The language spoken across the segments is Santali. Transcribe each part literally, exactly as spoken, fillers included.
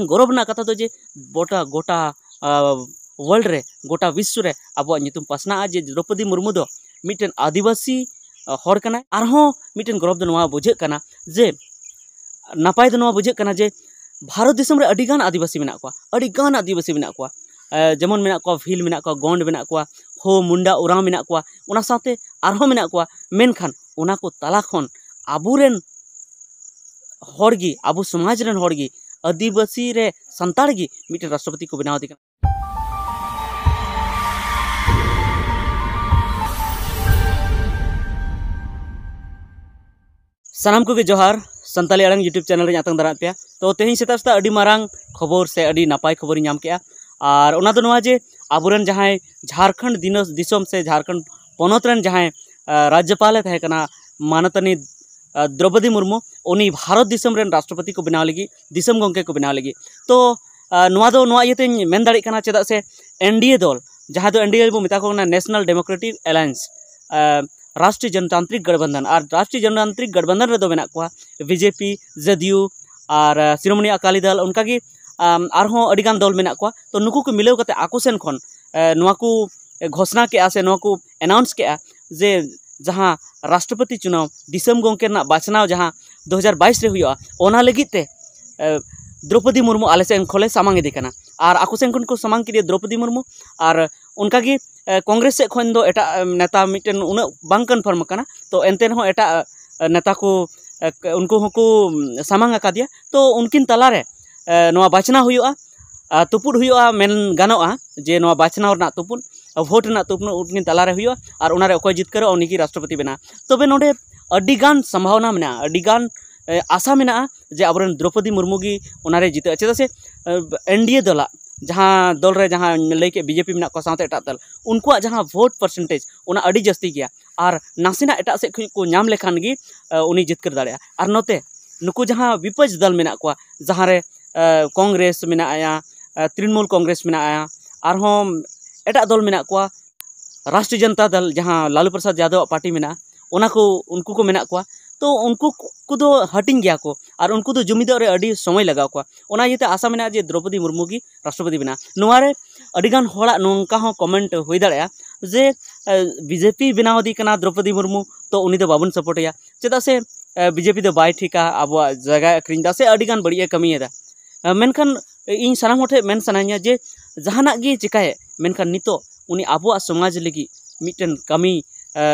ᱜᱚᱨᱚᱵᱽ ᱨᱮᱱᱟᱜ ᱠᱟᱛᱷᱟ ᱫᱚ ᱡᱮ ᱜᱚᱴᱟ ᱜᱚᱴᱟ ᱣᱟᱨᱞᱰ ᱨᱮ, ᱜᱚᱴᱟ ᱵᱤᱥᱥᱚ ᱨᱮ ᱟᱵᱚᱣᱟᱜ ᱧᱩᱛᱩᱢ ᱯᱟᱥᱱᱟᱜᱼᱟ ᱡᱮ ᱫᱨᱚᱯᱚᱫᱤ ᱢᱩᱨᱢᱩ ᱫᱚ ᱢᱤᱫᱴᱮᱱ ᱟᱹᱫᱤᱵᱟᱹᱥᱤ ᱦᱚᱲ ᱠᱟᱱᱟᱭ᱾ ᱟᱨᱦᱚᱸ ᱢᱤᱫᱴᱮᱱ ᱜᱚᱨᱚᱵᱽ ᱫᱚ ᱱᱚᱣᱟ ᱵᱩᱡᱷᱟᱹᱜ ᱠᱟᱱᱟ ᱡᱮ ᱱᱟᱯᱟᱭ ᱫᱚ ᱱᱚᱣᱟ ᱵᱩᱡᱷᱟᱹᱜ ᱠᱟᱱᱟ ᱡᱮ ᱵᱷᱟᱨᱚᱛ ᱫᱤᱥᱚᱢ ᱨᱮ ᱟᱹᱰᱤᱜᱟᱱ ᱟᱹᱫᱤᱵᱟᱹᱥᱤ ᱢᱮᱱᱟᱜ ᱠᱚᱣᱟ, ᱟᱹᱰᱤᱜᱟᱱ ᱟᱹᱫᱤᱵᱟᱹᱥᱤ ᱢᱮᱱᱟᱜ ᱠᱚᱣᱟ᱾ ᱡᱮᱢᱚᱱ ᱢᱮᱱᱟᱜ ᱠᱚᱣᱟ ᱵᱷᱤᱞ, ᱢᱮᱱᱟᱜ ᱠᱚᱣᱟ ᱜᱚᱸᱰ, ᱢᱮᱱᱟᱜ ᱠᱚᱣᱟ ᱦᱳ, ᱢᱩᱱᱰᱟ, ᱳᱨᱟᱸᱣ ᱢᱮᱱᱟᱜ ᱠᱚᱣᱟ, ᱚᱱᱟ ᱥᱟᱶᱛᱮ ᱟᱨᱦᱚᱸ ᱢᱮᱱᱟᱜ ᱠᱚᱣᱟ᱾ ᱢᱮᱱᱠᱷᱟᱱ ᱚᱱᱟ ᱠᱚ ᱛᱟᱞᱟ ᱠᱷᱚᱱ ᱟᱵᱚᱨᱮᱱ ᱦᱚᱲ ᱜᱮ, ᱟᱵᱚ ᱥᱚᱢᱟᱡᱽ ᱨᱮᱱ ᱦᱚᱲ ᱜᱮ ᱟᱹᱫᱤᱵᱟᱹᱥᱤ ᱨᱮ ᱥᱟᱱᱛᱟᱲ ᱜᱮ ᱢᱤᱫᱴᱮᱱ ᱨᱟᱥᱴᱨᱚᱯᱚᱛᱤ ᱠᱚ ᱵᱮᱱᱟᱣ ᱮᱫᱮ ᱠᱟᱱᱟ᱾ ᱥᱟᱱᱟᱢ ᱠᱚᱜᱮ ᱡᱚᱦᱟᱨ᱾ ᱥᱟᱱᱛᱟᱞᱤ ᱟᱲᱟᱝ YouTube ᱪᱮᱱᱮᱞ ᱨᱮᱧ ᱟᱛᱟᱝ ᱫᱟᱨᱟᱢ ᱯᱮᱭᱟ᱾ ᱛᱚ ᱛᱮᱦᱮᱧ ᱥᱮᱛᱟᱜ ᱥᱮᱛᱟᱜ ᱟᱹᱰᱤ ᱢᱟᱨᱟᱝ ᱠᱷᱚᱵᱚᱨ ᱥᱮ ᱟᱹᱰᱤ ᱱᱟᱯᱟᱭ ᱠᱷᱚᱵᱚᱨᱤᱧ ᱧᱟᱢ ᱠᱮᱜᱼᱟ᱾ ᱟᱨ ᱚᱱᱟ ᱫᱚ ᱱᱚᱣᱟ ᱡᱮ ᱟᱵᱚᱨᱮᱱ ᱡᱟᱦᱟᱸᱭ ᱡᱷᱟᱲᱠᱷᱚᱸᱰ ᱫᱤᱱᱟᱹ ᱫᱤᱥᱚᱢ ᱥᱮ ᱡᱷᱟᱲᱠᱷᱚᱸᱰ ᱯᱚᱱᱚᱛ ᱨᱮᱱ ᱡᱟᱦᱟᱸᱭ ᱨᱟᱡᱽᱡᱚᱯᱟᱞᱮ ᱛᱟᱦᱮᱸ ᱠᱟᱱᱟ, ᱢᱟᱱᱚᱛᱟᱱᱤ ᱫᱨᱚᱯᱚᱫᱤ ᱢᱩᱨᱢᱩ, ᱩᱱᱤ ᱵᱷᱟᱨᱚᱛ ᱫᱤᱥᱚᱢ ᱨᱮᱱ ᱨᱟᱥᱴᱨᱚᱯᱚᱛᱤ ᱠᱚ ᱵᱮᱱᱟᱣ ᱞᱟᱹᱜᱤᱫ, ᱫᱤᱥᱚᱢ ᱜᱚᱢᱠᱮ ᱠᱚ ᱵᱮᱱᱟᱣ ᱞᱟᱹᱜᱤᱫ᱾ ᱛᱚ ᱱᱚᱣᱟ ᱫᱚ ᱱᱚᱣᱟ ᱤᱭᱟᱹᱛᱮᱧ ᱢᱮᱱ ᱫᱟᱲᱮᱭᱟᱜ ᱠᱟᱱᱟ, ᱪᱮᱫᱟᱜ ᱥᱮ ᱮᱱᱰᱤᱮ ᱫᱚᱞ, ᱡᱟᱦᱟᱸ ᱫᱚ ᱮᱱᱰᱤᱮ ᱵᱚ ᱢᱮᱛᱟ ᱠᱚ ᱠᱟᱱᱟ, ᱱᱮᱥᱱᱟᱞ ᱰᱮᱢᱳᱠᱨᱮᱴᱤᱠ ᱮᱞᱟᱭᱮᱱᱥ, ᱨᱟᱥᱴᱨᱤᱭᱚ ᱡᱚᱱᱚᱛᱟᱱᱛᱨᱤᱠ ᱜᱚᱴᱵᱚᱱᱫᱷᱚᱱ, ᱟᱨ ᱨᱟᱥᱴᱨᱤᱭᱚ ᱡᱚᱱᱚᱛᱟᱱᱛᱨᱤᱠ ᱜᱚᱴᱵᱚᱱᱫᱷᱚᱱ ᱨᱮᱫᱚ ᱢᱮᱱᱟᱜ ᱠᱚᱣᱟ ᱵᱤᱡᱮᱯᱤ, ᱡᱮᱰᱤᱭᱩ, ᱟᱨ ᱥᱤᱨᱳᱢᱚᱱᱤ ᱟᱠᱟᱞᱤ ᱫᱚᱞ, ᱚᱱᱠᱟᱜᱮ ᱟᱨᱦᱚᱸ ᱟᱹᱰᱤᱜᱟᱱ ᱫᱚᱞ ᱢᱮᱱᱟᱜ ᱠᱚᱣᱟ᱾ ᱛᱚ ᱱᱩᱠᱩ ᱠᱚ ᱢᱤᱞᱟᱹᱣ ᱠᱟᱛᱮ ᱟᱠᱚ ᱥᱮᱱ ᱠᱷᱚᱱ ᱱᱚᱣᱟ ᱠᱚ ᱜᱷᱳᱥᱱᱟ ᱠᱮᱜᱼᱟ ᱥᱮ ᱱᱚᱣᱟ ᱠᱚ ᱮᱱᱟᱣᱩᱱᱥ ᱠᱮᱜᱼᱟ ᱡᱮ ᱡᱟᱦᱟᱸ ᱨᱟᱥᱴᱨᱚᱯᱚᱛᱤ ᱪᱩᱱᱟᱣ, ᱫᱤᱥᱚᱢ ᱜᱚᱢᱠᱮ ᱨᱮᱱᱟᱜ ᱵᱟᱪᱷᱱᱟᱣ ᱡᱟᱦᱟᱸ ᱫᱩ ᱦᱟᱡᱟᱨ ᱵᱟᱭᱤᱥ ᱨᱮ ᱦᱩᱭᱩᱜᱼᱟ, ᱚᱱᱟ ᱞᱟᱹᱜᱤᱫ ᱛᱮ ᱫᱨᱚᱯᱚᱫᱤ ᱢᱩᱨᱢᱩ ᱟᱞᱮ ᱥᱮᱫ ᱠᱷᱚᱱᱞᱮ ᱥᱟᱢᱟᱝ ᱤᱫᱤ ᱠᱟᱱᱟ᱾ ᱟᱨ ᱟᱠᱚ ᱥᱮᱱ ᱠᱷᱚᱱ ᱠᱚ ᱥᱟᱢᱟᱝ ᱠᱮᱫᱮᱭᱟ ᱫᱨᱚᱯᱚᱫᱤ ᱢᱩᱨᱢᱩ᱾ ᱟᱨ ᱚᱱᱠᱟᱜᱮ ᱠᱚᱝᱜᱨᱮᱥ ᱥᱮᱫ ᱠᱷᱚᱱ ᱫᱚ ᱮᱴᱟᱜ ᱱᱮᱛᱟ ᱢᱤᱫᱴᱮᱱ ᱩᱱᱟᱹᱜ ᱵᱟᱝ ᱠᱚᱱᱯᱷᱟᱨᱢ ᱟᱠᱟᱱᱟ᱾ ᱛᱚ ᱮᱱᱛᱮ ᱨᱮᱦᱚᱸ ᱮᱴᱟᱜ ᱱᱮᱛᱟ ᱠᱚ, ᱩᱱᱠᱩ ᱦᱚᱸᱠᱚ ᱥᱟᱢᱟᱝ ᱟᱠᱟᱫᱮᱭᱟ᱾ ᱛᱚ ᱩᱱᱠᱤᱱ ᱛᱟᱞᱟᱨᱮ ᱱᱚᱣᱟ ᱵᱟᱪᱷᱱᱟᱣ ᱦᱩᱭᱩᱜᱼᱟ, ᱛᱩᱯᱩᱫ ᱦᱩᱭᱩᱜᱼᱟ, ᱢᱮᱱ ᱜᱟᱱᱚᱜᱼᱟ ᱡᱮ ᱱᱚᱣᱟ ᱵᱟᱪᱷᱱᱟᱣ ᱨᱮᱱᱟᱜ ᱛᱩᱯᱩᱫ, ᱵᱷᱳᱴ ᱨᱮᱱᱟᱜ ᱛᱩᱯᱩᱫ ᱩᱱᱠᱤᱱ ᱛᱟᱞᱟᱨᱮ ᱦᱩᱭᱩᱜᱼᱟ᱾ ᱟᱨ ᱚᱱᱟᱨᱮ ᱚᱠᱚᱭ ᱡᱤᱛᱠᱟᱹᱨᱚᱜᱼᱟ, ᱩᱱᱤᱜᱮ ᱨᱟᱥᱴᱨᱚᱯᱚᱛᱤ ᱵᱮᱱᱟᱜᱼᱟ᱾ ᱛᱚᱵᱮ ᱱᱚᱰᱮ ᱟᱹᱰᱤᱜᱟᱱ ᱥᱚᱢᱵᱷᱟᱵᱚᱱᱟ ᱢᱮᱱᱟᱜᱼᱟ, ᱟᱹᱰᱤᱜᱟᱱ ᱟᱥᱟ ᱢᱮᱱᱟᱜᱼᱟ ᱡᱮ ᱟᱵᱚᱨᱮᱱ ᱫᱨᱚᱯᱚᱫᱤ ᱢᱩᱨᱢᱩ ᱜᱮ ᱚᱱᱟᱨᱮ ᱡᱤᱛᱟᱹᱜᱼᱟ᱾ ᱪᱮᱫᱟᱜ ᱥᱮ ᱮᱱᱰᱤᱮ ᱫᱚᱞᱟᱜ ᱡᱟᱦᱟᱸ ᱫᱚᱞ ᱨᱮ ᱡᱟᱦᱟᱸ ᱞᱟᱹᱭ ᱠᱮᱫ ᱵᱤᱡᱮᱯᱤ ᱢᱮᱱᱟᱜ ᱠᱚᱣᱟ, ᱥᱟᱶᱛᱮ ᱮᱴᱟᱜ ᱫᱚᱞ, ᱩᱱᱠᱩᱣᱟᱜ ᱡᱟᱦᱟᱸ ᱵᱷᱳᱴ ᱯᱟᱨᱥᱮᱱᱴᱮᱡᱽ, ᱚᱱᱟ ᱟᱹᱰᱤ ᱡᱟᱹᱥᱛᱤ ᱜᱮᱭᱟ᱾ ᱟᱨ ᱱᱟᱥᱮᱱᱟᱜ ᱮᱴᱟᱜ ᱥᱮᱫ ᱠᱷᱚᱱ ᱠᱚ ᱧᱟᱢ ᱞᱮᱠᱷᱟᱱ ᱜᱮ ᱩᱱᱤ ᱡᱤᱛᱠᱟᱹᱨ ᱫᱟᱲᱮᱭᱟᱜᱼᱟ᱾ ᱟᱨ ᱱᱚᱛᱮ ᱱᱩᱠᱩ ᱡᱟᱦᱟᱸ ᱵᱤᱯᱚᱠᱥ ᱫᱚᱞ ᱢᱮᱱᱟᱜ ᱠᱚᱣᱟ, ᱡᱟᱦᱟᱸᱨᱮ ᱠᱚᱝᱜᱨᱮᱥ ᱢᱮᱱᱟᱜᱼᱟ, ᱛᱨᱤᱱᱢᱩᱞ ᱠᱚᱝᱜᱨᱮᱥ ᱢᱮᱱᱟᱜᱼᱟ, ᱟᱨᱦᱚᱸ ᱮᱴᱟᱜ ᱫᱚᱞ ᱢᱮᱱᱟᱜ ᱠᱚᱣᱟ, ᱨᱟᱥᱴᱨᱤᱭᱚ ᱡᱚᱱᱚᱛᱟ ᱫᱚᱞ, ᱡᱟᱦᱟᱸ ᱞᱟᱞᱩ ᱯᱨᱚᱥᱟᱫᱽ ᱡᱟᱫᱚᱵᱟᱜ ᱯᱟᱨᱴᱤ ᱢᱮᱱᱟᱜᱼᱟ, ᱚᱱᱟ ᱠᱚ, ᱩᱱᱠᱩ ᱠᱚ ᱢᱮᱱᱟᱜ ᱠᱚᱣᱟ᱾ ᱛᱚ ᱩᱱᱠᱩ ᱠᱚᱫᱚ ᱦᱟᱹᱴᱤᱧ ᱜᱮᱭᱟ ᱠᱚ ᱟᱨ ᱩᱱᱠᱩ ᱫᱚ ᱡᱩᱢᱤᱫᱚᱜ ᱨᱮ ᱟᱹᱰᱤ ᱥᱚᱢᱚᱭ ᱞᱟᱜᱟᱣ ᱠᱚᱣᱟ᱾ ᱚᱱᱟ ᱤᱭᱟᱹᱛᱮ ᱟᱥᱟ ᱢᱮᱱᱟᱜᱼᱟ ᱡᱮ ᱫᱨᱚᱯᱚᱫᱤ ᱢᱩᱨᱢᱩ ᱜᱮ ᱨᱟᱥᱴᱨᱚᱯᱚᱛᱤ ᱵᱮᱱᱟᱜᱼᱟ᱾ ᱱᱚᱣᱟ ᱨᱮ ᱟᱹᱰᱤᱜᱟᱱ ᱦᱚᱲᱟᱜ ᱱᱚᱝᱠᱟ ᱦᱚᱸ ᱠᱚᱢᱮᱱᱴ ᱦᱩᱭ ᱫᱟᱲᱮᱭᱟᱜᱼᱟ ᱡᱮ ᱵᱤᱡᱮᱯᱤ ᱵᱮᱱᱟᱣ ᱤᱫᱤ ᱠᱟᱱᱟ ᱫᱨᱚᱯᱚᱫᱤ ᱢᱩᱨᱢᱩ, ᱛᱚ ᱩᱱᱤ ᱫᱚ ᱵᱟᱵᱚᱱ ᱥᱟᱯᱳᱨᱴ ᱮᱭᱟ, ᱪᱮᱫᱟᱜ ᱥᱮ ᱵᱤᱡᱮᱯᱤ ᱫᱚ ᱵᱟᱭ ᱴᱷᱤᱠᱟ, ᱟᱵᱚᱣᱟᱜ ᱡᱟᱭᱜᱟ ᱟᱹᱠᱷᱨᱤᱧ ᱮᱫᱟ ᱥᱮ ᱟᱹᱰᱤᱜᱟᱱ ᱵᱟᱹᱲᱤᱡ ᱮ ᱠᱟᱹᱢᱤᱭᱮᱫᱟ᱾ ᱢᱮᱱᱠᱷᱟᱱ ᱤᱧ ᱥᱟᱱᱟᱢ ᱦᱚᱲ ᱴᱷᱮᱱ ᱢᱮᱱ ᱥᱟᱱᱟᱧᱟ ᱡᱮ ᱡᱟᱦᱟᱱᱟᱜ ᱜᱮ ᱪᱤᱠᱟᱹᱭᱮᱫ, ᱢᱮᱱᱠᱷᱟᱱ ᱱᱤᱛᱚᱜ ᱩᱱᱤ ᱟᱵᱚᱣᱟᱜ ᱥᱚᱢᱟᱡᱽ ᱞᱟᱹᱜᱤᱫ ᱢᱤᱫᱴᱮᱱ ᱠᱟᱹᱢᱤ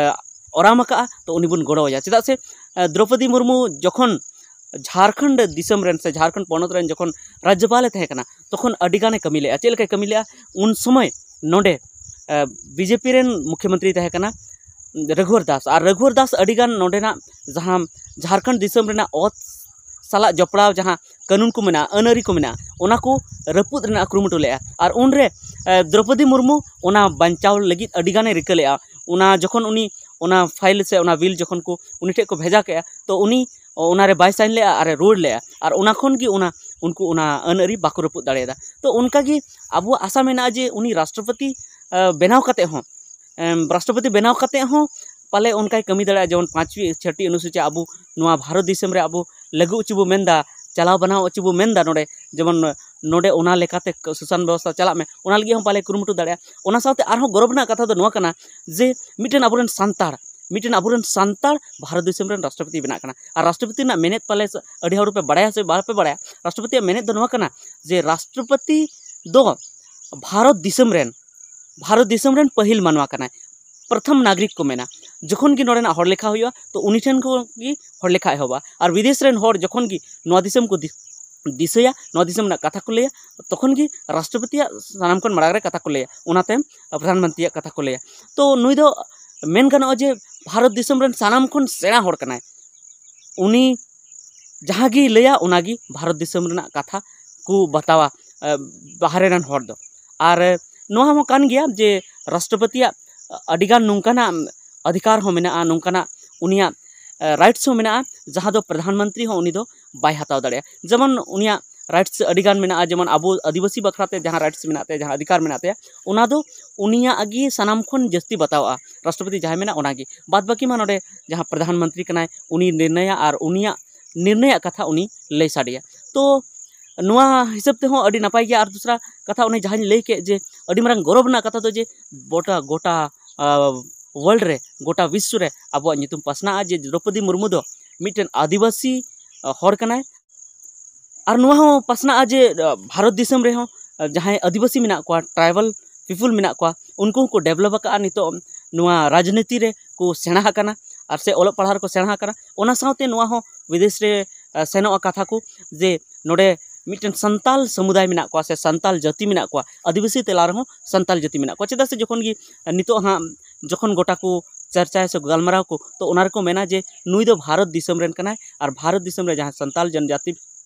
ᱚᱨᱟᱢ ᱟᱠᱟᱫᱼᱟ, ᱛᱚ ᱩᱱᱤ ᱵᱚᱱ ᱜᱚᱲᱚ ᱟᱭᱟ᱾ ᱪᱮᱫᱟᱜ ᱥᱮ ᱫᱨᱚᱯᱚᱫᱤ ᱢᱩᱨᱢᱩ ᱡᱚᱠᱷᱚᱱ ᱡᱷᱟᱲᱠᱷᱚᱸᱰ ᱫᱤᱥᱚᱢ ᱨᱮᱱ ᱥᱮ ᱡᱷᱟᱲᱠᱷᱚᱸᱰ ᱯᱚᱱᱚᱛ ᱨᱮᱱ ᱡᱚᱠᱷᱚᱱ ᱨᱟᱡᱽᱡᱚᱯᱟᱞᱮ ᱛᱟᱦᱮᱸ ᱠᱟᱱᱟ, ᱛᱚᱠᱷᱚᱱ ᱟᱹᱰᱤ ᱜᱟᱱᱮ ᱠᱟᱹᱢᱤ ᱞᱮᱫᱼᱟ᱾ ᱪᱮᱫ ᱞᱮᱠᱟᱭ ᱠᱟᱹᱢᱤ ᱞᱮᱫᱼᱟ? ᱩᱱ ᱥᱚᱢᱚᱭ ᱱᱚᱰᱮ ᱵᱤᱡᱮᱯᱤ ᱨᱮᱱ ᱢᱩᱠᱷᱭᱚᱢᱚᱱᱛᱨᱤ ᱛᱟᱦᱮᱸ ᱠᱟᱱᱟ ᱨᱟᱹᱜᱷᱩᱣᱟᱨ ᱫᱟᱥ, ᱟᱨ ᱨᱟᱹᱜᱷᱩᱣᱟᱨ ᱫᱟᱥ ᱟᱹᱰᱤ ᱜᱟᱱ ᱱᱚᱰᱮᱱᱟᱜ ᱡᱟᱦᱟᱸ ᱡᱷᱟᱲᱠᱷᱚᱸᱰ ᱫᱤᱥᱚᱢ ᱨᱮᱱᱟᱜ ᱚᱛ ᱥᱟᱞᱟᱜ ᱡᱚᱯᱲᱟᱣ ᱡᱟᱦᱟᱸ ᱠᱟᱹᱱᱩᱱ ᱠᱚ ᱢᱮᱱᱟᱜᱼᱟ, ᱟᱹᱱ ᱟᱹᱨᱤ ᱠᱚ ᱢᱮᱱᱟᱜᱼᱟ, ᱚᱱᱟ ᱠᱚ ᱨᱟᱹᱯᱩᱫ ᱨᱮᱱᱟᱜ ᱠᱩᱨᱩᱢᱩᱴᱩ ᱞᱮᱫᱼᱟ᱾ ᱟᱨ ᱩᱱᱨᱮ ᱫᱨᱚᱯᱚᱫᱤ ᱢᱩᱨᱢᱩ ᱚᱱᱟ ᱵᱟᱧᱪᱟᱣ ᱞᱟᱹᱜᱤᱫ ᱟᱹᱰᱤ ᱜᱟᱱᱮ ᱨᱤᱠᱟᱹ ᱞᱮᱫᱼᱟ᱾ ᱚᱱᱟ ᱡᱚᱠᱷᱚᱱ ᱩᱱᱤ ᱚᱱᱟ ᱯᱷᱟᱭᱤᱞ ᱥᱮ ᱚᱱᱟ ᱵᱤᱞ ᱡᱚᱠᱷᱚᱱ ᱠᱚ ᱩᱱᱤ ᱴᱷᱮᱱ ᱠᱚ ᱵᱷᱮᱡᱟ ᱠᱮᱫᱼᱟ, ᱛᱚ ᱩᱱᱤ ᱚᱱᱟᱨᱮ ᱵᱟᱭ ᱥᱟᱭᱤᱱ ᱞᱮᱫᱼᱟ ᱟᱨᱮ ᱨᱩᱣᱟᱹᱲ ᱞᱮᱫᱼᱟ᱾ ᱟᱨ ᱚᱱᱟ ᱠᱷᱚᱱ ᱜᱮ ᱚᱱᱟ ᱩᱱᱠᱩ ᱚᱱᱟ ᱟᱹᱱ ᱟᱹᱨᱤ ᱵᱟᱠᱚ ᱨᱟᱹᱯᱩᱫ ᱫᱟᱲᱮᱭᱟᱫᱟ᱾ ᱛᱚ ᱚᱱᱠᱟᱜᱮ ᱟᱵᱚᱣᱟᱜ ᱟᱥᱟ ᱢᱮᱱᱟᱜᱼᱟ ᱡᱮ ᱩᱱᱤ ᱨᱟᱥᱴᱨᱚᱯᱚᱛᱤ ᱵᱮᱱᱟᱣ ᱠᱟᱛᱮ ᱦᱚᱸ ᱨᱟᱥᱴᱨᱚᱯᱚᱛᱤ ᱵᱮᱱᱟᱣ ᱠᱟᱛᱮ ᱦᱚᱸ ᱯᱟᱞᱮ ᱚᱱᱠᱟᱭ ᱠᱟᱹᱢᱤ ᱫᱟᱲᱮᱭᱟᱜᱼᱟ᱾ ᱡᱮᱢᱚᱱ ᱯᱟᱸᱪᱣᱤ ᱪᱷᱟᱹᱴᱤ ᱚᱱᱩᱥᱩᱪᱤ ᱟᱵᱚ ᱱᱚᱣᱟ ᱵᱷᱟᱨᱚᱛ ᱫᱤᱥᱚᱢ ᱨᱮ ᱟᱵᱚ ᱞᱟᱹᱜᱩ ᱦᱚᱪᱚ ᱵᱚ ᱢᱮᱱᱫᱟ, ᱪᱟᱞᱟᱣ ᱵᱟᱱᱟᱣ ᱦᱚᱪᱚ ᱵᱚ ᱢᱮᱱᱫᱟ, ᱱᱚᱰᱮ ᱡᱮᱢᱚᱱ ᱱᱚᱰᱮ ᱚᱱᱟ ᱞᱮᱠᱟᱛᱮ ᱥᱟᱥᱚᱱ ᱵᱮᱵᱚᱥᱛᱷᱟ ᱪᱟᱞᱟᱜ ᱢᱮ, ᱚᱱᱟ ᱞᱟᱹᱜᱤᱫ ᱦᱚᱸ ᱯᱟᱞᱮ ᱠᱩᱨᱩᱢᱩᱴᱩ ᱫᱟᱲᱮᱭᱟᱜᱼᱟ᱾ ᱚᱱᱟ ᱥᱟᱶᱛᱮ ᱟᱨᱦᱚᱸ ᱜᱚᱨᱚᱵᱽ ᱨᱮᱱᱟᱜ ᱠᱟᱛᱷᱟ ᱫᱚ ᱱᱚᱣᱟ ᱠᱟᱱᱟ ᱡᱮ ᱢᱤᱫᱴᱮᱱ ᱟᱵᱚᱨᱮᱱ ᱥᱟᱱᱛᱟᱲ ᱢᱤᱫᱴᱮᱱ ᱟᱵᱚᱨᱮᱱ ᱥᱟᱱᱛᱟᱲ ᱵᱷᱟᱨᱚᱛ ᱫᱤᱥᱚᱢ ᱨᱮᱱ ᱨᱟᱥᱴᱨᱚᱯᱚᱛᱤ ᱵᱮᱱᱟᱜ ᱠᱟᱱᱟ᱾ ᱟᱨ ᱨᱟᱥᱴᱨᱚᱯᱚᱛᱤ ᱨᱮᱱᱟᱜ ᱢᱮᱱᱮᱛ ᱯᱟᱞᱮ ᱟᱹᱰᱤ ᱦᱚᱲ ᱯᱮ ᱵᱟᱲᱟᱭᱟ ᱥᱮ ᱵᱟᱯᱮ ᱵᱟᱲᱟᱭᱟ, ᱨᱟᱥᱴᱨᱚᱯᱚᱛᱤᱭᱟᱜ ᱢᱮᱱᱮᱛ ᱫᱚ ᱱᱚᱣᱟ ᱠᱟᱱᱟ ᱡᱮ ᱨᱟᱥᱴᱨᱚᱯᱚᱛᱤ ᱫᱚ ᱵᱷᱟᱨᱚᱛ ᱫᱤᱥᱚᱢ ᱨᱮᱱ ᱵᱷᱟᱨᱚᱛ ᱫᱤᱥᱚᱢ ᱨᱮᱱ ᱯᱟᱹᱦᱤᱞ ᱢᱟᱱᱣᱟ ᱠᱟᱱᱟᱭ, ᱯᱨᱚᱛᱷᱚᱢ ᱱᱟᱜᱚᱨᱤᱠ ᱠᱚ ᱢᱮᱱᱟ᱾ ᱡᱚᱠᱷᱚᱱ ᱜᱮ ᱱᱚᱰᱮᱱᱟᱜ ᱦᱚᱲ ᱞᱮᱠᱷᱟ ᱦᱩᱭᱩᱜᱼᱟ, ᱛᱚ ᱩᱱᱤ ᱴᱷᱮᱱ ᱠᱷᱚᱱ ᱜᱮ ᱦᱚᱲ ᱞᱮᱠᱷᱟ ᱮᱦᱚᱵᱟ᱾ ᱟᱨ ᱵᱤᱫᱮᱥ ᱨᱮᱱ ᱦᱚᱲ ᱡᱚᱠᱷᱚᱱ ᱜᱮ ᱱᱚᱣᱟ ᱫᱤᱥᱚᱢ ᱠᱚ ᱫᱤᱥᱟᱹᱭᱟ, ᱱᱚᱣᱟ ᱫᱤᱥᱚᱢ ᱨᱮᱱᱟᱜ ᱠᱟᱛᱷᱟ ᱠᱚ ᱞᱟᱹᱭᱟ, ᱛᱚᱠᱷᱚᱱ ᱜᱮ ᱨᱟᱥᱴᱨᱚᱯᱚᱛᱤᱭᱟᱜ ᱥᱟᱱᱟᱢ ᱠᱷᱚᱱ ᱢᱟᱲᱟᱝ ᱨᱮ ᱠᱟᱛᱷᱟ ᱠᱚ ᱞᱟᱹᱭᱟ, ᱚᱱᱟ ᱛᱟᱭᱚᱢ ᱯᱨᱚᱫᱷᱟᱱ ᱢᱚᱱᱛᱨᱤᱭᱟᱜ ᱠᱟᱛᱷᱟ ᱠᱚ ᱞᱟᱹᱭᱟ᱾ ᱛᱚ ᱱᱩᱭ ᱫᱚ ᱢᱮᱱ ᱜᱟᱱᱚᱜᱼᱟ ᱡᱮ ᱵᱷᱟᱨᱚᱛ ᱫᱤᱥᱚᱢ ᱨᱮᱱ ᱥᱟᱱᱟᱢ ᱠᱷᱚᱱ ᱥᱮᱬᱟ ᱦᱚᱲ ᱠᱟᱱᱟᱭ᱾ ᱩᱱᱤ ᱡᱟᱦᱟᱸ ᱜᱮᱭ ᱞᱟᱹᱭᱟ ᱚᱱᱟᱜᱮ ᱵᱷᱟᱨᱚᱛ ᱫᱤᱥᱚᱢ ᱨᱮᱱᱟᱜ ᱠᱟᱛᱷᱟ ᱠᱚ ᱵᱟᱛᱟᱣᱟ ᱵᱟᱦᱨᱮ ᱨᱮᱱ ᱦᱚᱲ ᱫᱚ᱾ ᱟᱨ ᱱᱚᱣᱟ ᱦᱚᱸ ᱠᱟᱱ ᱜᱮᱭᱟ ᱡᱮ ᱨᱟᱥᱴᱨᱚᱯᱚᱛᱤᱭᱟᱜ ᱟᱹᱰᱤᱜᱟᱱ ᱱᱚᱝᱠᱟᱱᱟᱜ ᱚᱫᱷᱤᱠᱟᱨ ᱦᱚᱸ ᱢᱮᱱᱟᱜᱼᱟ, ᱱᱚᱝᱠᱟᱱᱟᱜ ᱩᱱᱤᱭᱟᱜ ᱨᱟᱭᱤᱴᱥ ᱦᱚᱸ ᱢᱮᱱᱟᱜᱼᱟ, ᱡᱟᱦᱟᱸ ᱫᱚ ᱯᱨᱚᱫᱷᱟᱱ ᱢᱚᱱᱛᱨᱤ ᱦᱚᱸ ᱩᱱᱤ ᱫᱚ ᱵᱟᱭ ᱦᱟᱛᱟᱣ ᱫᱟᱲᱮᱭᱟᱜᱼᱟ᱾ ᱡᱮᱢᱚᱱ ᱩᱱᱤᱭᱟᱜ ᱨᱟᱭᱤᱴᱥ ᱟᱹᱰᱤᱜᱟᱱ ᱢᱮᱱᱟᱜᱼᱟ, ᱡᱮᱢᱚᱱ ᱟᱵᱚ ᱟᱹᱫᱤᱵᱟᱹᱥᱤ ᱵᱟᱠᱷᱨᱟ ᱛᱮ ᱡᱟᱦᱟᱸ ᱨᱟᱭᱤᱴᱥ ᱢᱮᱱᱟᱜ ᱛᱟᱭᱟ, ᱡᱟᱦᱟᱸ ᱚᱫᱷᱤᱠᱟᱨ ᱢᱮᱱᱟᱜ ᱛᱟᱭᱟ, ᱚᱱᱟ ᱫᱚ ᱩᱱᱤᱭᱟᱜ ᱜᱮ ᱥᱟᱱᱟᱢ ᱠᱷᱚᱱ ᱡᱟᱹᱥᱛᱤ ᱵᱟᱛᱟᱣᱚᱜᱼᱟ᱾ ᱨᱟᱥᱴᱨᱚᱯᱚᱛᱤ ᱡᱟᱦᱟᱸᱭ ᱢᱮᱱᱟ ᱚᱱᱟᱜᱮ, ᱵᱟᱫ ᱵᱟᱹᱠᱤ ᱢᱟ ᱱᱚᱰᱮ ᱡᱟᱦᱟᱸ ᱯᱨᱚᱫᱷᱟᱱ ᱢᱚᱱᱛᱨᱤ ᱠᱟᱱᱟᱭ, ᱩᱱᱤ ᱱᱤᱨᱱᱟᱭᱟ ᱟᱨ ᱩᱱᱤᱭᱟᱜ ᱱᱤᱨᱱᱟᱭᱟᱜ ᱠᱟᱛᱷᱟ ᱩᱱᱤ ᱞᱟᱹᱭ ᱥᱟᱰᱮᱭᱟ᱾ ᱛᱚ ᱱᱚᱣᱟ ᱦᱤᱥᱟᱹᱵ ᱛᱮᱦᱚᱸ ᱟᱹᱰᱤ ᱱᱟᱯᱟᱭ ᱜᱮᱭᱟ᱾ ᱟᱨ ᱫᱚᱥᱨᱟ ᱠᱟᱛᱷᱟ, ᱚᱱᱮ ᱡᱟᱦᱟᱸᱧ ᱞᱟᱹᱭ ᱠᱮᱫ ᱡᱮ ᱟᱹᱰᱤ ᱢᱟᱨᱟᱝ ᱜᱚᱨᱚᱵᱽ ᱨᱮᱱᱟᱜ ᱠᱟᱛᱷᱟ ᱫᱚ ᱡᱮ ᱜᱚᱴᱟ ᱜᱚᱴᱟ ᱣᱟᱨᱞᱰ ᱨᱮ, ᱜᱚᱴᱟ ᱵᱤᱥᱥᱚ ᱨᱮ ᱟᱵᱚᱣᱟᱜ ᱧᱩᱛᱩᱢ ᱯᱟᱥᱱᱟᱜᱼᱟ ᱡᱮ ᱫᱨᱚᱯᱚᱫᱤ ᱢᱩᱨᱢᱩ ᱫᱚ ᱢᱤᱫᱴᱮᱱ ᱟᱹᱫᱤᱵᱟᱹᱥᱤ ᱦᱚᱲ ᱠᱟᱱᱟᱭ᱾ ᱟᱨ ᱱᱚᱣᱟ ᱦᱚᱸ ᱯᱟᱥᱱᱟᱜᱼᱟ ᱡᱮ ᱵᱷᱟᱨᱚᱛ ᱫᱤᱥᱚᱢ ᱨᱮᱦᱚᱸ ᱡᱟᱦᱟᱸᱭ ᱟᱹᱫᱤᱵᱟᱹᱥᱤ ᱢᱮᱱᱟᱜ ᱠᱚᱣᱟ, ᱴᱨᱟᱭᱵᱟᱞ ᱯᱤᱯᱩᱞ ᱢᱮᱱᱟᱜ ᱠᱚᱣᱟ, ᱩᱱᱠᱩ ᱦᱚᱸᱠᱚ ᱰᱮᱵᱷᱞᱚᱯ ᱟᱠᱟᱫᱼᱟ, ᱱᱤᱛᱚᱜ ᱱᱚᱣᱟ ᱨᱟᱡᱽᱱᱤᱛᱤ ᱨᱮ ᱠᱚ ᱥᱮᱬᱟ ᱟᱠᱟᱱᱟ ᱟᱨ ᱥᱮ ᱚᱞᱚᱜ ᱯᱟᱲᱦᱟᱣ ᱨᱮᱠᱚ ᱥᱮᱬᱟ ᱟᱠᱟᱱᱟ᱾ ᱚᱱᱟ ᱥᱟᱶᱛᱮ ᱱᱚᱣᱟ ᱦᱚᱸ ᱵᱤᱫᱮᱥ ᱨᱮ ᱥᱮᱱᱚᱜᱼᱟ ᱠᱟᱛᱷᱟ ᱠᱚ ᱡᱮ ᱱᱚᱰᱮ ᱢᱤᱫᱴᱮᱱ ᱥᱟᱱᱛᱟᱞ ᱥᱚᱢᱩᱫᱟᱭ ᱢᱮᱱᱟᱜ ᱠᱚᱣᱟ ᱥᱮ ᱥᱟᱱᱛᱟᱞ ᱡᱟᱹᱛᱤ ᱢᱮᱱᱟᱜ ᱠᱚᱣᱟ, ᱟᱹᱫᱤᱵᱟᱹᱥᱤ ᱛᱟᱞᱟ ᱨᱮᱦᱚᱸ ᱥᱟᱱᱛᱟᱞ ᱡᱟᱹᱛᱤ ᱢᱮᱱᱟᱜ ᱠᱚᱣᱟ᱾ ᱪᱮᱫᱟᱜ ᱥᱮ ᱡᱚᱠᱷᱚᱱ ᱜᱮ ᱱᱤᱛᱚᱜ ᱦᱟᱸᱜ ᱡᱚᱠᱷᱚᱱ ᱜᱚᱴᱟ ᱠᱚ ᱪᱟᱨᱪᱟᱭᱟ ᱥᱮ ᱜᱟᱞᱢᱟᱨᱟᱣ ᱠᱚ, ᱛᱚ ᱚᱱᱟ ᱨᱮᱠᱚ ᱢᱮᱱᱟ ᱡᱮ ᱱᱩᱭ ᱫᱚ ᱵᱷᱟᱨᱚᱛ ᱫᱤᱥᱚᱢ ᱨᱮᱱ ᱠᱟᱱᱟᱭ ᱟᱨ ᱵᱷᱟᱨᱚᱛ ᱫᱤᱥᱚᱢ ᱨᱮ ᱡᱟᱦᱟᱸ ᱥᱟᱱᱛᱟᱞ ᱡᱚᱱᱡᱟᱹᱛᱤ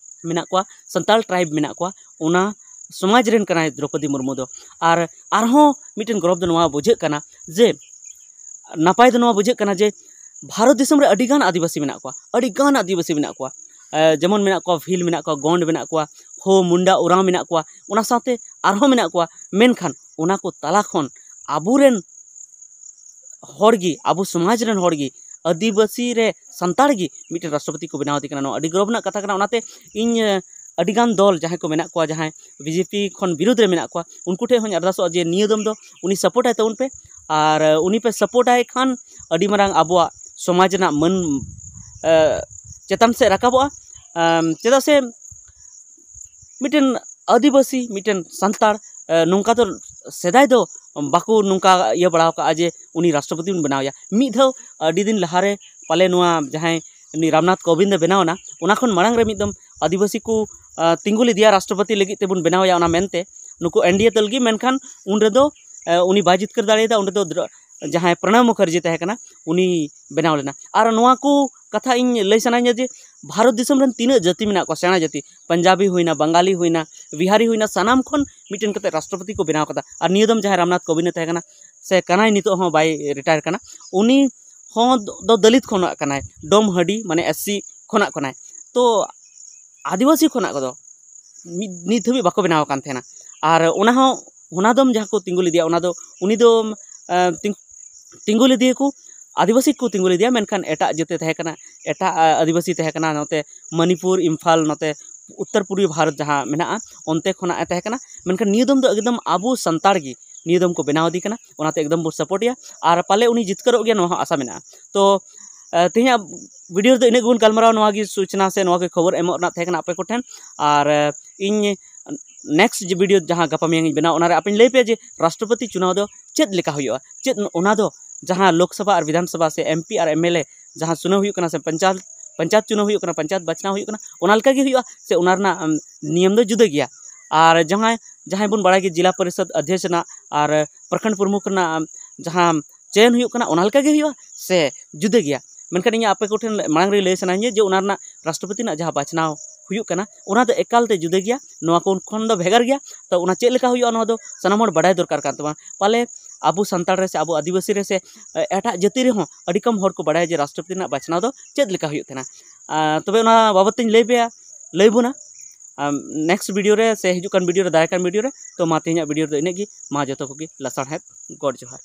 ᱢᱮᱱᱟᱜ ᱠᱚᱣᱟ, ᱥᱟᱱᱛᱟᱞ ᱴᱨᱟᱭᱤᱵᱽ ᱢᱮᱱᱟᱜ ᱠᱚᱣᱟ, ᱚᱱᱟ ᱥᱚᱢᱟᱡᱽ ᱨᱮᱱ ᱠᱟᱱᱟᱭ ᱫᱨᱚᱯᱚᱫᱤ ᱢᱩᱨᱢᱩ ᱫᱚ᱾ ᱟᱨ ᱟᱨᱦᱚᱸ ᱢᱤᱫᱴᱮᱱ ᱜᱚᱨᱚᱵᱽ ᱫᱚ ᱱᱚᱣᱟ ᱵᱩᱡᱷᱟᱹᱜ ᱠᱟᱱᱟ ᱡᱮ ᱱᱟᱯᱟᱭ ᱫᱚ ᱱᱚᱣᱟ ᱵᱩᱡᱷᱟᱹᱜ ᱠᱟᱱᱟ ᱡᱮ ᱵᱷᱟᱨᱚᱛ ᱫᱤᱥᱚᱢ ᱨᱮ ᱟᱹᱰᱤᱜᱟᱱ ᱟᱹᱫᱤᱵᱟᱹᱥᱤ ᱢᱮᱱᱟᱜ ᱠᱚᱣᱟ, ᱟᱹᱰᱤᱜᱟᱱ ᱟᱹᱫᱤᱵᱟᱹᱥᱤ ᱢᱮᱱᱟᱜ ᱠᱚᱣᱟ᱾ ᱡᱮᱢᱚᱱ ᱢᱮᱱᱟᱜ ᱠᱚᱣᱟ, ᱵᱷᱤᱞ ᱢᱮᱱᱟᱜ ᱠᱚᱣᱟ, ᱜᱚᱱᱰ ᱢᱮᱱᱟᱜ ᱠᱚᱣᱟ, ᱦᱳ, ᱢᱩᱱᱰᱟ, ᱳᱨᱟᱸᱣ ᱢᱮᱱᱟᱜ ᱠᱚᱣᱟ, ᱚᱱᱟ ᱥᱟᱶᱛᱮ ᱟᱨᱦᱚᱸ ᱢᱮᱱᱟᱜ ᱠᱚᱣᱟ᱾ ᱢᱮᱱᱠᱷᱟᱱ ᱚᱱᱟ ᱠᱚ ᱛᱟᱞᱟ ᱠᱷᱚᱱ ᱟᱵᱚᱨᱮᱱ ᱦᱚᱲ ᱜᱮ, ᱟᱵᱚ ᱥᱚᱢᱟᱡᱽ ᱨᱮᱱ ᱦᱚᱲ ᱜᱮ, ᱟᱹᱫᱤᱵᱟᱹᱥᱤ ᱨᱮ ᱥᱟᱱᱛᱟᱲ ᱜᱮ ᱢᱤᱫᱴᱮᱱ ᱨᱟᱥᱴᱨᱚᱯᱚᱛᱤ ᱠᱚ ᱵᱮᱱᱟᱣ ᱮᱫᱮ ᱠᱟᱱᱟ᱾ ᱱᱚᱣᱟ ᱟᱹᱰᱤ ᱜᱚᱨᱚᱵᱽ ᱨᱮᱱᱟᱜ ᱠᱟᱛᱷᱟ ᱠᱟᱱᱟ᱾ ᱚᱱᱟᱛᱮ ᱤᱧ ᱟᱹᱰᱤᱜᱟᱱ ᱫᱚᱞ ᱡᱟᱦᱟᱸᱭ ᱠᱚ ᱢᱮᱱᱟᱜ ᱠᱚᱣᱟ, ᱡᱟᱦᱟᱸᱭ ᱵᱤᱡᱮᱯᱤ ᱠᱷᱚᱱ ᱵᱤᱨᱳᱫᱷ ᱨᱮ ᱢᱮᱱᱟᱜ ᱠᱚᱣᱟ, ᱩᱱᱠᱩ ᱴᱷᱮᱱ ᱦᱚᱸᱧ ᱟᱨᱫᱟᱥᱚᱜᱼᱟ ᱡᱮ ᱱᱤᱭᱟᱹ ᱫᱚᱢ ᱫᱚ ᱩᱱᱤ ᱥᱟᱯᱳᱨᱴᱟᱭ ᱛᱟᱵᱚᱱ ᱯᱮ᱾ ᱟᱨ ᱩᱱᱤ ᱯᱮ ᱥᱟᱯᱳᱨᱴᱟᱭ ᱠᱷᱟᱱ ᱟᱹᱰᱤ ᱢᱟᱨᱟᱝ ᱟᱵᱚᱣᱟᱜ ᱥᱚᱢᱟᱡᱽ ᱨᱮᱱᱟᱜ ᱢᱟᱹᱱ ᱪᱮᱛᱟᱱ ᱥᱮᱫ ᱨᱟᱠᱟᱵᱚᱜᱼᱟ᱾ ᱪᱮᱫᱟᱜ ᱥᱮ ᱢᱤᱫᱴᱮᱱ ᱟᱹᱫᱤᱵᱟᱹᱥᱤ, ᱢᱤᱫᱴᱮᱱ ᱥᱟᱱᱛᱟᱲ ᱱᱚᱝᱠᱟ ᱫᱚ ᱥᱮᱫᱟᱭ ᱫᱚ ᱵᱟᱠᱚ ᱱᱚᱝᱠᱟ ᱤᱭᱟᱹ ᱵᱟᱲᱟ ᱟᱠᱟᱫᱼᱟ ᱡᱮ ᱩᱱᱤ ᱨᱟᱥᱴᱨᱚᱯᱚᱛᱤ ᱵᱚᱱ ᱵᱮᱱᱟᱣᱮᱭᱟ᱾ ᱢᱤᱫ ᱫᱷᱟᱣ ᱟᱹᱰᱤ ᱫᱤᱱ ᱞᱟᱦᱟᱨᱮ ᱯᱟᱞᱮ ᱱᱚᱣᱟ ᱡᱟᱦᱟᱸᱭ ᱩᱱᱤ ᱨᱟᱢᱱᱟᱛᱷ ᱠᱳᱵᱤᱱᱫ ᱮ ᱵᱮᱱᱟᱣ ᱮᱱᱟ, ᱚᱱᱟ ᱠᱷᱚᱱ ᱢᱟᱲᱟᱝ ᱨᱮ ᱢᱤᱫ ᱫᱚᱢ ᱟᱹᱫᱤᱵᱟᱹᱥᱤ ᱠᱚ ᱛᱤᱸᱜᱩ ᱞᱮᱫᱮᱭᱟ ᱨᱟᱥᱴᱨᱚᱯᱚᱛᱤ ᱞᱟᱹᱜᱤᱫ ᱛᱮᱵᱚᱱ ᱵᱮᱱᱟᱣᱮᱭᱟ ᱚᱱᱟ ᱢᱮᱱᱛᱮ, ᱱᱩᱠᱩ ᱮᱱᱰᱤᱮ ᱫᱚᱞ ᱜᱮ᱾ ᱢᱮᱱᱠᱷᱟᱱ ᱩᱱ ᱨᱮᱫᱚ ᱩᱱᱤ ᱵᱟᱭ ᱡᱤᱛᱠᱟᱹᱨ ᱫᱟᱲᱮᱭᱟᱫᱟ᱾ ᱩᱱ ᱨᱮᱫᱚ ᱡᱟᱦᱟᱸᱭ ᱯᱨᱚᱬᱚᱵᱽ ᱢᱩᱠᱷᱟᱨᱡᱤ ᱛᱟᱦᱮᱸ ᱠᱟᱱᱟ, ᱩᱱᱤ ᱵᱮᱱᱟᱣ ᱞᱮᱱᱟ᱾ ᱟᱨ ᱱᱚᱣᱟ ᱠᱚ ᱠᱟᱛᱷᱟ ᱤᱧ ᱞᱟᱹᱭ ᱥᱟᱱᱟᱧᱟ ᱡᱮ ᱵᱷᱟᱨᱚᱛ ᱫᱤᱥᱚᱢ ᱨᱮᱱ ᱛᱤᱱᱟᱹᱜ ᱡᱟᱹᱛᱤ ᱢᱮᱱᱟᱜ ᱠᱚᱣᱟ, ᱥᱮᱬᱟ ᱡᱟᱹᱛᱤ, ᱯᱟᱧᱡᱟᱵᱤ ᱦᱩᱭᱱᱟ, ᱵᱟᱝᱜᱟᱞᱤ ᱦᱩᱭᱱᱟ, ᱵᱤᱦᱟᱨᱤ ᱦᱩᱭᱱᱟ, ᱥᱟᱱᱟᱢ ᱠᱷᱚᱱ ᱢᱤᱫᱴᱮᱱ ᱠᱟᱛᱮ ᱨᱟᱥᱴᱨᱚᱯᱚᱛᱤ ᱠᱚ ᱵᱮᱱᱟᱣ ᱠᱟᱫᱟ᱾ ᱟᱨ ᱱᱤᱭᱟᱹ ᱫᱚᱢ ᱡᱟᱦᱟᱸᱭ ᱨᱟᱢᱱᱟᱛᱷ ᱠᱳᱵᱤᱱᱫ ᱮ ᱛᱟᱦᱮᱸ ᱠᱟᱱᱟ, ᱥᱮ ᱠᱟᱱᱟᱭ, ᱱᱤᱛᱚᱜ ᱦᱚᱸ ᱵᱟᱭ ᱨᱤᱴᱟᱭᱟᱨ ᱠᱟᱱᱟ, ᱩᱱᱤ ᱦᱚᱸ ᱫᱚ ᱫᱚᱞᱤᱛ ᱠᱷᱚᱱᱟᱜ ᱠᱟᱱᱟᱭ, ᱰᱚᱢ ᱦᱟᱹᱰᱤ, ᱢᱟᱱᱮ ᱮᱥ ᱥᱤ ᱠᱷᱚᱱᱟᱜ ᱠᱟᱱᱟᱭ᱾ ᱛᱚ ᱟᱹᱫᱤᱵᱟᱹᱥᱤ ᱠᱷᱚᱱᱟᱜ ᱠᱚᱫᱚ ᱢᱤᱫ ᱱᱤᱛ ᱫᱷᱟᱹᱵᱤᱡ ᱵᱟᱠᱚ ᱵᱮᱱᱟᱣ ᱟᱠᱟᱱ ᱛᱟᱦᱮᱱᱟ᱾ ᱟᱨ ᱚᱱᱟ ᱦᱚᱸ ᱦᱚᱱᱟᱫᱚᱢ ᱡᱟᱦᱟᱸ ᱠᱚ ᱛᱤᱸᱜᱩ ᱞᱮᱫᱮᱭᱟ, ᱚᱱᱟ ᱫᱚ ᱩᱱᱤ ᱫᱚ ᱛᱤᱸᱜᱩ ᱞᱮᱫᱮᱭᱟᱠᱚ, ᱟᱹᱫᱤᱵᱟᱹᱥᱤ ᱠᱚ ᱛᱤᱸᱜᱩ ᱞᱮᱫᱮᱭᱟ, ᱢᱮᱱᱠᱷᱟᱱ ᱮᱴᱟᱜ ᱡᱟᱹᱛᱤ ᱛᱟᱦᱮᱸ ᱠᱟᱱᱟ, ᱮᱴᱟᱜ ᱟᱹᱫᱤᱵᱟᱹᱥᱤ ᱛᱟᱦᱮᱸ ᱠᱟᱱᱟ, ᱱᱚᱛᱮ ᱢᱚᱱᱤᱯᱩᱨ, ᱤᱢᱯᱷᱟᱞ, ᱱᱚᱛᱮ ᱩᱛᱛᱚᱨ ᱯᱩᱨᱵᱤ ᱵᱷᱟᱨᱚᱛ ᱡᱟᱦᱟᱸ ᱢᱮᱱᱟᱜᱼᱟ, ᱚᱱᱛᱮ ᱠᱷᱚᱱᱟᱜ ᱮ ᱛᱟᱦᱮᱸ ᱠᱟᱱᱟ᱾ ᱢᱮᱱᱠᱷᱟᱱ ᱱᱤᱭᱟᱹ ᱫᱚᱢ ᱫᱚ ᱮᱠᱫᱚᱢ ᱟᱵᱚ ᱥᱟᱱᱛᱟᱲ ᱜᱮ ᱱᱤᱭᱟᱹ ᱫᱚᱢ ᱠᱚ ᱵᱮᱱᱟᱣ ᱟᱫᱮ ᱠᱟᱱᱟ, ᱚᱱᱟᱛᱮ ᱮᱠᱫᱚᱢ ᱵᱚ ᱥᱟᱯᱳᱨᱴ ᱮᱭᱟ᱾ ᱟᱨ ᱯᱟᱞᱮ ᱩᱱᱤ ᱡᱤᱛᱠᱟᱹᱨᱚᱜ ᱜᱮᱭᱟ, ᱱᱚᱣᱟ ᱦᱚᱸ ᱟᱥᱟ ᱢᱮᱱᱟᱜᱼᱟ᱾ ᱛᱚ ᱛᱮᱦᱮᱧᱟᱜ ᱵᱷᱤᱰᱤᱭᱳ ᱨᱮᱫᱚ ᱤᱱᱟᱹᱜ ᱜᱮᱵᱚᱱ ᱜᱟᱞᱢᱟᱨᱟᱣᱟ᱾ ᱱᱚᱣᱟ ᱜᱮ ᱥᱩᱪᱱᱟ ᱥᱮ ᱱᱚᱣᱟ ᱜᱮ ᱠᱷᱚᱵᱚᱨ ᱮᱢᱚᱜ ᱨᱮᱱᱟᱜ ᱛᱟᱦᱮᱸ ᱠᱟᱱᱟ ᱟᱯᱮ ᱠᱚᱴᱷᱮᱱ᱾ ᱟᱨ ᱤᱧ ᱱᱮᱠᱥᱴ ᱡᱮ ᱵᱷᱤᱰᱤᱭᱳ ᱡᱟᱦᱟᱸ ᱜᱟᱯᱟ ᱢᱮᱭᱟᱝ ᱤᱧ ᱵᱮᱱᱟᱣ, ᱚᱱᱟᱨᱮ ᱟᱯᱮᱧ ᱞᱟᱹᱭ ᱯᱮᱭᱟ ᱡᱮ ᱨᱟᱥᱴᱨᱚᱯᱚᱛᱤ ᱪᱩᱱᱟᱣ ᱫᱚ ᱪᱮᱫ ᱞᱮᱠᱟ ᱦᱩᱭᱩᱜᱼᱟ, ᱪᱮᱫ ᱚᱱᱟ ᱫᱚ ᱡᱟᱦᱟᱸ ᱞᱳᱠᱥᱚᱵᱷᱟ ᱟᱨ ᱵᱤᱫᱷᱟᱱᱥᱚᱵᱷᱟ ᱥᱮ ᱮᱢᱯᱤ ᱟᱨ ᱮᱢᱮᱞᱮ ᱡᱟᱦᱟᱸ ᱪᱩᱱᱟᱣ ᱦᱩᱭᱩᱜ ᱠᱟᱱᱟ ᱥᱮ ᱯᱚᱧᱪᱟᱭᱮᱛ ᱯᱚᱧᱪᱟᱭᱮᱛ ᱪᱩᱱᱟᱣ ᱦᱩᱭᱩᱜ ᱠᱟᱱᱟ, ᱯᱚᱧᱪᱟᱭᱮᱛ ᱵᱟᱪᱷᱱᱟᱣ ᱦᱩᱭᱩᱜ ᱠᱟᱱᱟ, ᱚᱱᱟ ᱞᱮᱠᱟ ᱜᱮ ᱦᱩᱭᱩᱜᱼᱟ ᱥᱮ ᱚᱱᱟ ᱨᱮᱱᱟᱜ ᱱᱤᱭᱚᱢ ᱫᱚ ᱡᱩᱫᱟᱹ ᱜᱮᱭᱟ? ᱟᱨ ᱡᱟᱦᱟᱸᱭ ᱡᱟᱦᱟᱸᱭ ᱵᱚᱱ ᱵᱟᱲᱟᱭ ᱜᱮ ᱡᱮᱞᱟ ᱯᱚᱨᱤᱥᱚᱫ ᱚᱫᱷᱭᱚᱠᱥᱚ ᱨᱮᱱᱟᱜ ᱟᱨ ᱯᱨᱚᱠᱷᱚᱸᱰ ᱯᱨᱚᱢᱩᱠᱷ ᱨᱮᱱᱟᱜ ᱡᱟᱦᱟᱸ ᱪᱚᱭᱚᱱ ᱦᱩᱭᱩᱜ ᱠᱟᱱᱟ, ᱚᱱᱟ ᱞᱮᱠᱟ ᱜᱮ ᱦᱩᱭᱩᱜᱼᱟ ᱥᱮ ᱡᱩᱫᱟᱹ ᱜᱮᱭᱟ? ᱢᱮᱱᱠᱷᱟᱱ ᱤᱧ ᱟᱯᱮ ᱠᱚᱴᱷᱮᱱ ᱢᱟᱲᱟᱝ ᱨᱮ ᱞᱟᱹᱭ ᱥᱟᱱᱟᱧᱟ ᱡᱮ ᱚᱱᱟ ᱨᱮᱱᱟᱜ ᱨᱟᱥᱴᱨᱚᱯᱚᱛᱤ ᱨᱮᱱᱟᱜ ᱡᱟᱦᱟᱸ ᱵᱟᱪᱷᱱᱟᱣ ᱦᱩᱭᱩᱜ ᱠᱟᱱᱟ, ᱚᱱᱟ ᱫᱚ ᱮᱠᱟᱞ ᱛᱮ ᱡᱩᱫᱟᱹ ᱜᱮᱭᱟ, ᱱᱚᱣᱟ ᱠᱚ ᱠᱷᱚᱱ ᱫᱚ ᱵᱷᱮᱜᱟᱨ ᱜᱮᱭᱟ᱾ ᱛᱚ ᱚᱱᱟ ᱪᱮᱫ ᱞᱮᱠᱟ ᱦᱩᱭᱩᱜᱼᱟ, ᱱᱚᱣᱟ ᱫᱚ ᱥᱟᱱᱟᱢ ᱦᱚᱲ ᱵᱟᱰᱟᱭ ᱫᱚᱨᱠᱟᱨ ᱠᱟᱱ ᱛᱟᱵᱚᱱᱟ᱾ ᱯᱟᱞᱮ ᱟᱵᱚ ᱥᱟᱱᱛᱟᱲ ᱨᱮ ᱥᱮ ᱟᱵᱚ ᱟᱹᱫᱤᱵᱟᱹᱥᱤ ᱨᱮ ᱥᱮ ᱮᱴᱟᱜ ᱡᱟᱹᱛᱤ ᱨᱮᱦᱚᱸ ᱟᱹᱰᱤ ᱠᱚᱢ ᱦᱚᱲ ᱠᱚ ᱵᱟᱰᱟᱭᱟ ᱡᱮ ᱨᱟᱥᱴᱨᱚᱯᱚᱛᱤ ᱨᱮᱱᱟᱜ ᱵᱟᱪᱷᱱᱟᱣ ᱫᱚ ᱪᱮᱫ ᱞᱮᱠᱟ ᱦᱩᱭᱩᱜ ᱛᱟᱦᱮᱱᱟ᱾ ᱟᱨ ᱛᱚᱵᱮ ᱚᱱᱟ ᱵᱟᱵᱚᱫ ᱛᱮᱧ ᱞᱟᱹᱭ ᱯᱮᱭᱟ, ᱞᱟᱹᱭ ᱵᱚᱱᱟ ᱱᱮᱠᱥᱴ ᱵᱷᱤᱰᱤᱭᱳ ᱨᱮ ᱥᱮ ᱦᱤᱡᱩᱜ ᱠᱟᱱ ᱵᱷᱤᱰᱤᱭᱳ ᱨᱮ, ᱫᱟᱨᱟᱭ ᱠᱟᱱ ᱵᱷᱤᱰᱤᱭᱳ ᱨᱮ᱾ ᱛᱚ ᱢᱟ ᱛᱮᱦᱮᱧᱟᱜ ᱵᱷᱤᱰᱤᱭᱳ ᱨᱮᱫᱚ ᱤᱱᱟᱹᱜ ᱜᱮ᱾ ᱢᱟ ᱡᱚᱛᱚ ᱠᱚᱜᱮ ᱞᱟᱥᱟᱲᱦᱮᱫ ᱜᱚᱰ ᱡᱚᱦᱟᱨ᱾